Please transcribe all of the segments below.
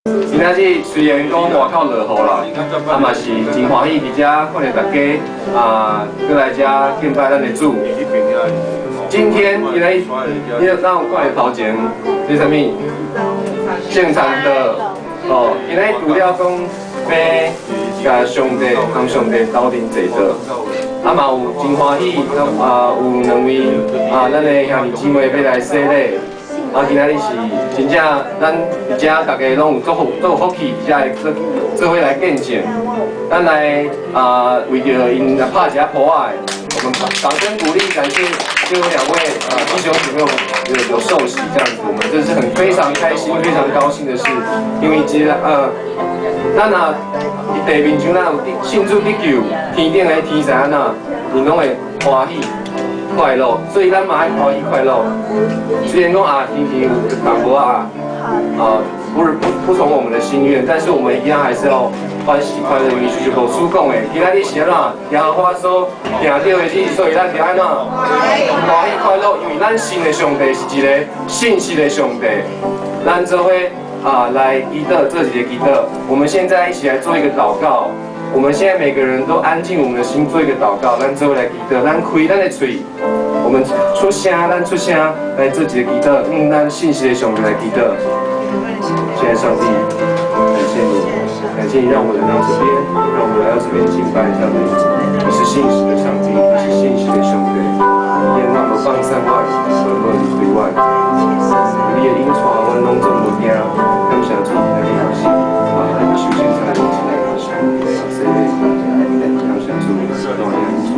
今仔日雖然講外口落雨啦，啊嘛是真歡喜佇遮看著大家啊，閣來遮敬拜咱的主。今天今仔日，你咱有看著頭前這啥物？聖餐的哦，今仔日除了講欲共上帝同上帝鬥陣坐桌，啊嘛有真歡喜，啊有兩位啊咱的兄弟姊妹欲來洗禮。啊，今仔日是真正，咱佇遮大家攏有足福、足有福氣，佇遮會做做伙來見證。咱來啊，為著𪜶來拍一下噗仔的，我們掌聲鼓勵，感謝就有兩位啊弟兄姊妹有受洗這樣子，我們這是很非常開心、非常高興的事，因為這個咱若佇地面上咱有信主得救，天頂的天使按怎，𪜶攏會歡喜快樂，所以咱嘛愛歡喜快樂。雖然講啊，天氣有淡薄啊，啊，不是不從我們的心願，但是我們一樣還是要歡喜快樂。因為就是老師講的，今仔日是按怎？耶和華所定著的日子，所以咱就按怎歡喜快樂？因為咱信的上帝是一個信實的上帝，咱做伙啊來祈禱，做一個祈禱。我們現在一起來做一個禱告。我們現在每個人都安靜我們的心，做一個禱告。咱做伙來祈禱，咱開咱的喙，我們出聲，咱出聲來做一個祈禱，用咱信實的上帝來祈禱。謝謝上帝，感謝你，感謝你讓我來到這邊，讓我們來到這邊敬拜上帝。你是信實的上帝，你是信實的上帝。你讓我放散我，我無對我，你的引帶，阮攏總無驚。感謝主，來你學習，啊，來首先才來來學習，洗禮，感謝主，讓我引帶。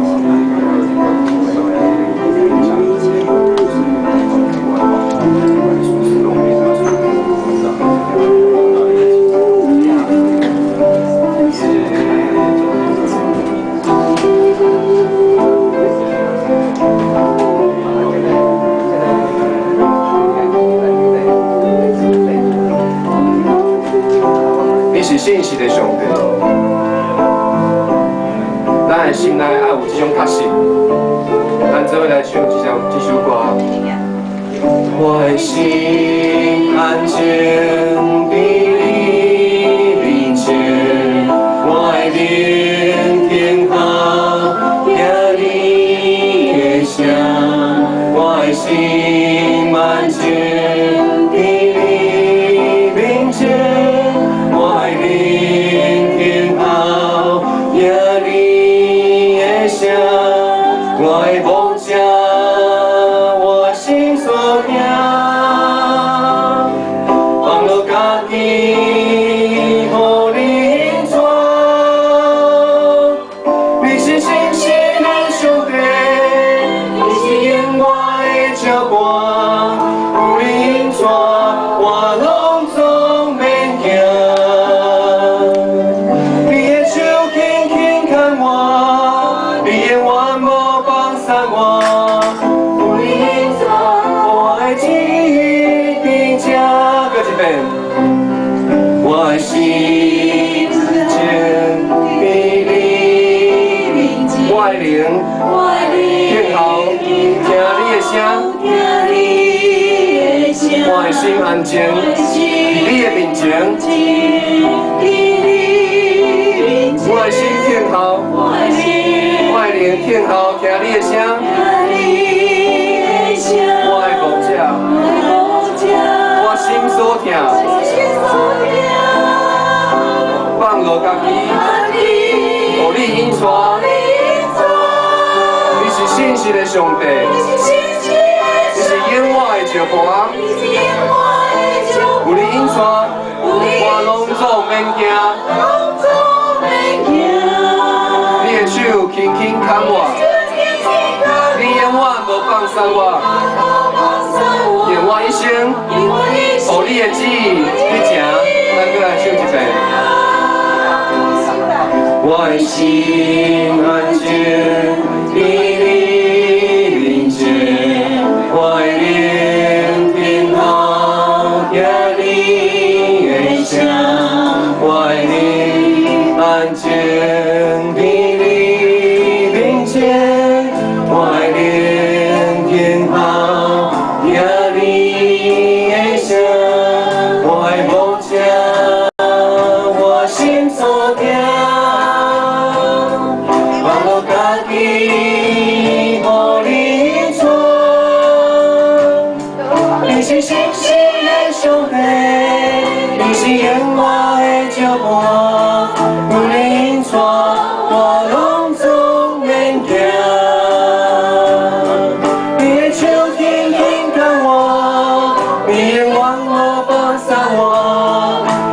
你是信實的上帝，咱的心內愛有這種確信。咱做伙來唱這首歌。我的心安靜佇你面前，我的靈聽候聽你的聲，我的心安靜佇你面前，我的靈聽候聽你的聲，我的牧者，我心所疼，放落家己，予你引帶。你是信實的上帝，你是永遠的石伴，有你引帶，我攏總免驚。你的手輕輕牽我，你永遠無放散我。有你引帶，我的旨意佇這。閣一遍，我的心靜佇你面前，我的靈聽候聽你的聲，我的心安靜佇你的面前，我的心聽候，我的靈聽候聽你的聲，我的牧者，我心所疼，放落家己，予你引帶。你是信實的上帝，你是永遠的石伴，有你引帶，我攏總免驚。你的手輕輕牽我，你永遠無放散我，用我一生，予你的旨意去行。咱閣來唱一遍。我的心安靜佇你面前，我的靈聽候聽你的聲，我的靈安靜佇你面前，我的靈聽候聽你的聲，我的牧者，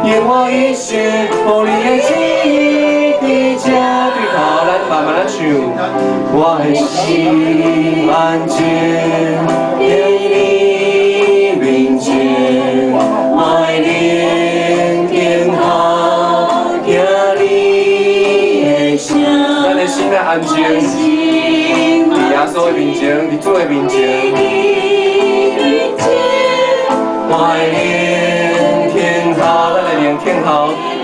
用我一生，予你的旨意佇這。對頭，咱慢慢仔唱。我的心安靜，佇你面前，我的靈聽候聽你的聲。咱的心愛安靜，佇耶穌的面前，佇主的面前。我的靈聽候，咱的靈聽候，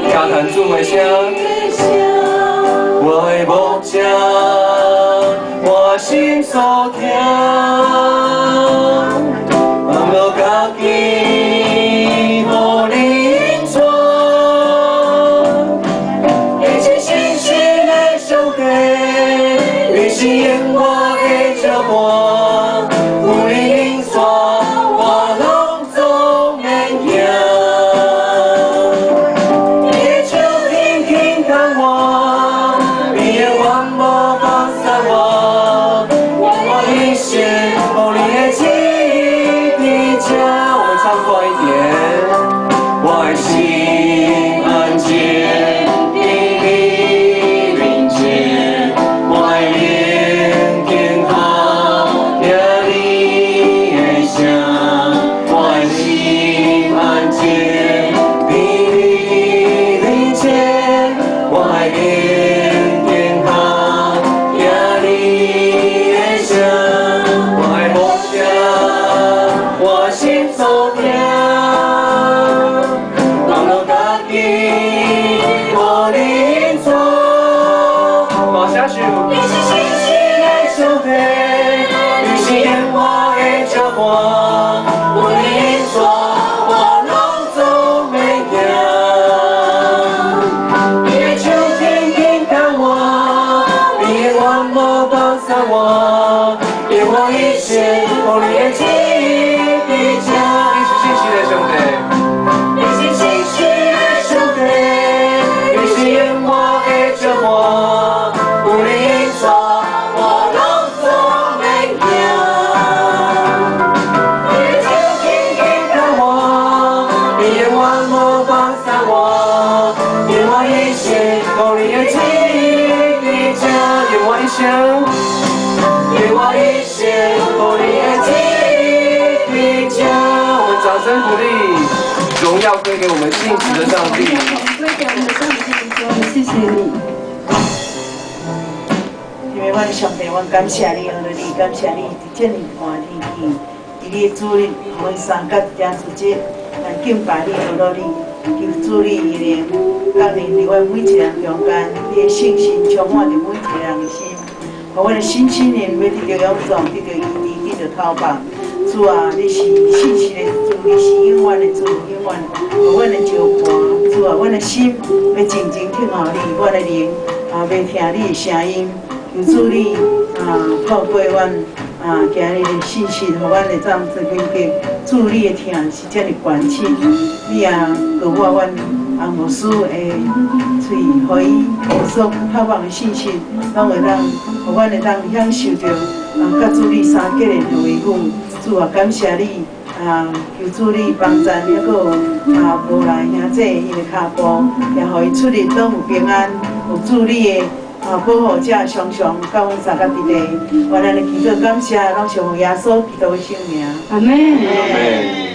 聽彈主的聲。我的牧者，我心所疼，放落家己，予你引帶。你是信實的上帝，你是永活的召喚，有你引帶，我攏總免驚。你的手輕輕牽我，你的願無放散我，我一生予你的旨意佇這。我們唱快一點。我的心安靜佇你面前，我的靈聽候聽你的聲，我的心安靜佇你面前，我的靈聽候聽你的聲，我的牧者，我心所疼，放落家己，予你引帶。大聲唱。你是信實的上帝，你是永活的召喚，有你引帶，我攏總免驚。你的手輕輕牽我，你的願無放散我，用我一生予你的旨意佇這。你是信實的上帝，你是信實的上帝，你是永活的召喚，有你引帶，我攏總免驚。你的手輕輕牽我，你的願無放散我，用我一生予你的旨意佇這，用我一生，用我一生予你的旨意佇這。我們掌聲鼓勵，榮耀歸給我們信實的上帝。歸給我們的上帝，說謝謝你。因為阮的上帝，阮感謝你，阿你，感謝你，佇這爾寒天氣，佇你的主日，予阮三角耶穌節來敬拜你，阿羅你，求主你的靈降臨佇阮每一個人中間，你的聖神充滿佇每一個人的心，予阮的身心靈欲得著勇壯，得著醫治，得著透放。主啊，你是信實的主，你是永遠的主，永遠予阮的召喚。主啊，阮的心欲靜靜聽候你，阮的靈啊欲聽你的聲音。求主你啊，透過阮啊，今日的信息，予阮會當做感覺主你的疼是遮爾關切，你也閣我阮洪牧師的喙，予伊所透放的信息，攏會當，予阮會當享受著啊，佮主你相結連的話語。主啊，感謝你啊，求主你幫贊，猶閣有啊無來兄弟𪜶的跤步，也予𪜶出入攏有平安，有主你的啊保護者常常佮阮相佮佇咧。願咱的祈禱感謝，攏是奉耶穌基督的聖名。阿門。阿門。